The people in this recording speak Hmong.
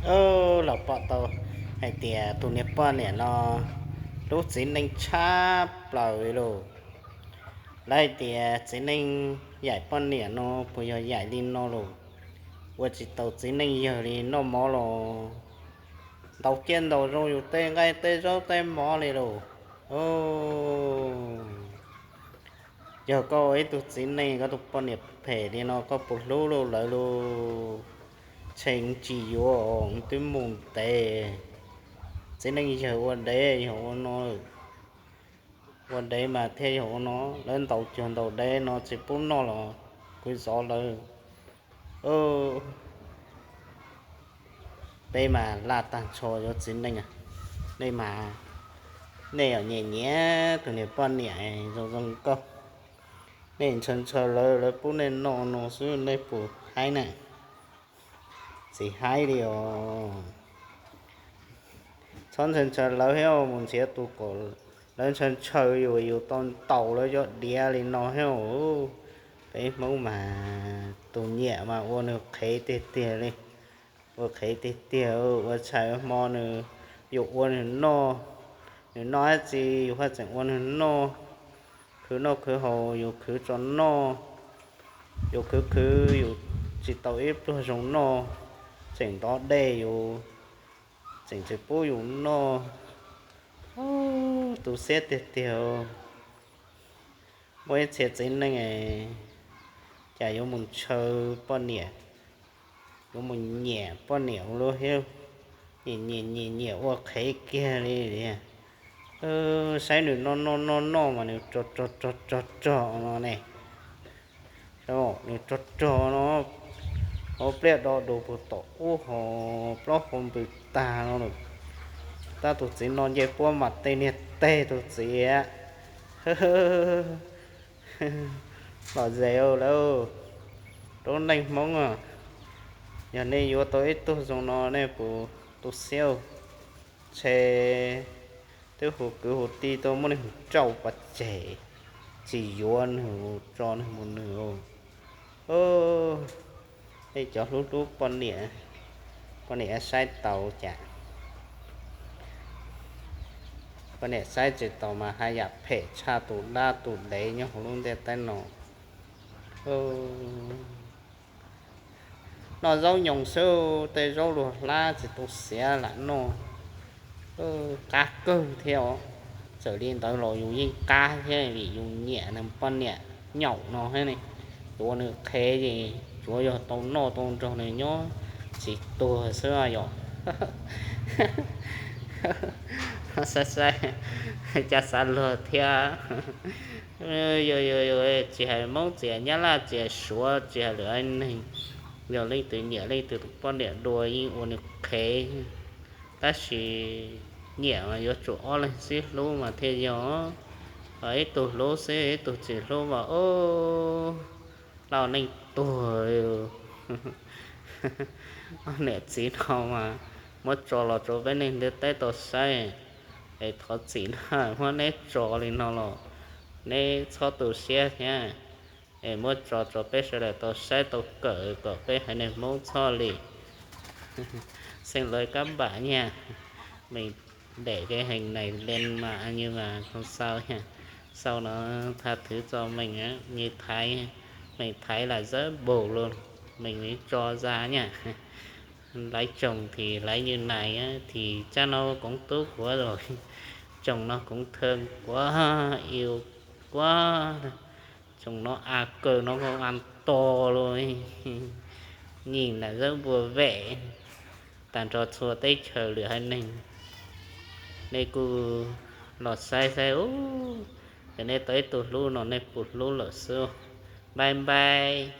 Los pom tau hais tias tus niag poj niam no hlub txiv neej tshaj plaws li lauj. Lawv hais tias txiv neej yaim poj niam no puas yog yaim li no lauj? Ua tsis tau txiv neej yawg li, noj mov los ntaus ciaj ntaus zoo yus tej nqaij tej zaub tej mov li lauj. Yog koj ua ib tug txiv neej, koj tus poj niam phem li no koj puas hlub lawv lauj? Tseem tsis yuav, twb mus ntev. Txiv neej yawg ua dev yog ua no, ua dev mas thiaj yog ua no. Lawv ntaus cuag ntaus dev no tsis pub noj los kuv zov lawv. Peb mas laj tag nrho yuav txiv neej. Nej mas, nej yog nyiam nyiam tus niag poj niam zoo zoo nkauj, nej ntshaw ntshaw lawv, lawv pub nej noj no xwb nej puas haib na? Tsis haib li os. Txhob ntshaw ntshaw lawv thiab, mus nrhiav tus kom lawv ntshaw ntshaw yus, yus tau ntaus lawv cov diav li no thiab. Peb Hmoob mas tus nyiam mas ua nws qhev tiag tiag li. Ua qhev tiag tiag, ua tshais ua hmo nws, yus ua nws noj, nws noj dab tsi yus haj tseem ua nws noj. Khwv noj khwv haus yus khwv tso noj, yus khwv khwv yus tsis tau ib pluag zoo noj, tseem ntov dej yus tseem tsis pub yus noj. Tu siab tiag tiag. Muaj ib txhia txiv neej cas yuav mus ntshaw poj niam, yuav mus nyiam poj niam ua luaj thiab, nyiam nyiam nyiam ua qhev kiag li. Saib nws noj noj noj noj mas nws rog rog rog rog no ne. Nws rog rog no, hauv pliaj do du puag tom ub ho plaub hau npws tag no. Tab tus txiv no nce puab mas tej niag teg tus txiv. Lom zem lawm, lub neej Hmoob, yog nej yuav tau ib tug zoo no nej puas tu siab? Ntshe twb hu kwv hu tij tuaj muab nws rauj pov tseg, tsis yuav nws, tso nws mus nws. Nej cov hlub hlub poj niam, poj niam saib taus cas, poj niam saib tsis taus mas haj yam phem tshaj tus dab tus dev nyob hauv lub ntiaj teb no. Noj zaub nyoos xwb, tej zaub luag hlab tsis tu siav lam noj. Qab kawg thiab os. Txawm li ntawd los yus yeej qab thiab vim yus nyiam nws poj niam nyaum no thiab ne. Yuav nws qhev ces tsuav yog tau noj tau nrog nws nyob tsis tuag xwb yom. Saib saib, cas xav luag thiab. Tsis hais Hmoob txias, Nyab Laj txias, Suav txias, lwm haiv neeg, yog leej twg nyiam leej twg tus poj niam dua yeej ua nws qhev. Tab sis nyiam mas yuav tsum ob leeg xib hlub mas thiaj yog. Ib tug hlub xwb ib tug tsis hlub mas lauj, neej tuag. Ob niam txiv no mas muab tso los rau peb neeg ntiaj teb tau saib, es thov txim na, muab neb tso li no los neb txhob tu siab thiab. Es muab tso rau peb sawv daws tau saib tau kawm kom peb haiv neeg Hmoob txhob li. Xem lời các bạn nha. Mình để cái hình này lên mạng nhưng mà không sao nha. Sau đó tha thứ cho mình á, như Thái, mình Thái là rất bổ luôn. Mình mới cho ra nha. Lấy chồng thì lấy như này á, thì chắc nó cũng tốt quá rồi. Chồng nó cũng thương quá, yêu quá. Chồng nó a kơ nó không ăn to luôn. Nhìn là rất vui vẻ. Tag nrho txhua teb chaws lwm haiv neeg, nej kuj los saib saib, yog nej tau ib tug hlub no nej puas hlub lawm xwb. Bye bye.